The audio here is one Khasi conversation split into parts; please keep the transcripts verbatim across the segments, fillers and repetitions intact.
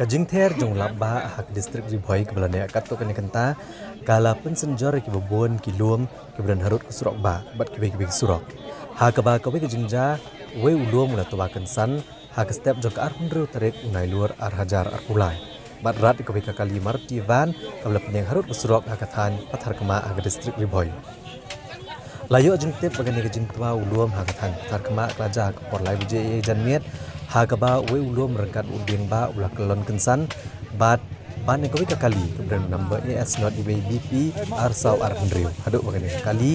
Ka jingther jong u lap bah ha ka district Ri Bhoi kaba la neh katto katne kynta ka la pynsynjor ïa kiba bun ki lum kiba don harud ka surok bah bad kiwei kiwei ki surok, ha kaba kawei ka jingjia uwei u lum u la twa kynsan ha ka step jong ka arphew hynriew tarik u Nailur ar hajar arphew lai. Bad rat kawei ka kali Maruti van kaba la pynïeng harud ka surok ha ka thaiñ Patharkhmah ha ka district Ri Bhoi. La ïoh jingtip ba kane ka jingtwa u lum ha ka thaiñ Patharkhmah ka la jia ha ka por lai baje ïa janmiet, ha kaba uwei u lum ryngkat u dieng bah u la kyllon kynsan bad ban ïa kawei ka kali kaba don number A S not uwei B P ar saw ar hynriew haduh ba kane ka kali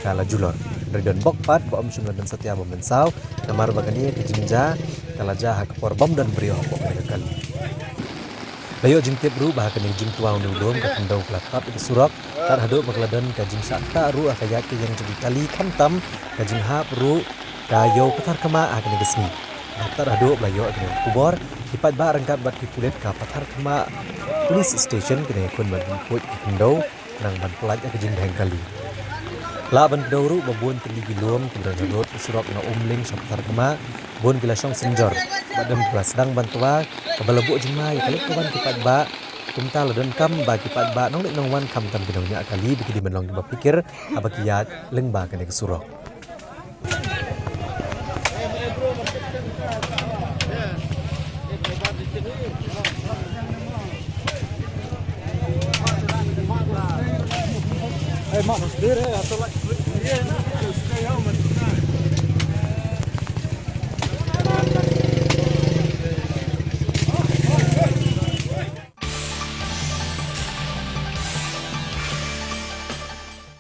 ka la julor. Hynrei don bok pat ba ym shym la don satia ba mynsaw, namar ba kane ka jingjia ka la jia ha ka por bym don briew hapoh kane ka kali. La ïoh jingtip ruh ba ha kane ka jingtwa une u lum ka khyndew ka la tap ïa ka surok tad haduh ba ka la don ka jingshah ktah ruh ha ka ïaid ka ïeng jong ki kali, khamtam ka jinghap ruh ka ïew Patharkhmah ha kane ka sngi. Bad tad haduh ba la ïoh ïa kane ka khubor, ki paidbah ryngkat bad ki pulit ka Patharkhmah Police Station kine ki khun ban pynphuid ka khyndew nang ban pyllait ïa ka jingdheng kali. Lah ban kdew ruh ba bun tylli ki lum kiba don harud ka surok na Umling sha Patharkhmah, bun ki la shong synjor bad don kiba la sdang ban twa, kaba la buh jingma ïa ka leit ka wan ki paidbah. Kumta la donkam ba ki paidbah nongleit nongwan khamtam ki nongñiah kali ba ki dei ban long kiba phikir haba ki ïaid lyngba kane ka surok.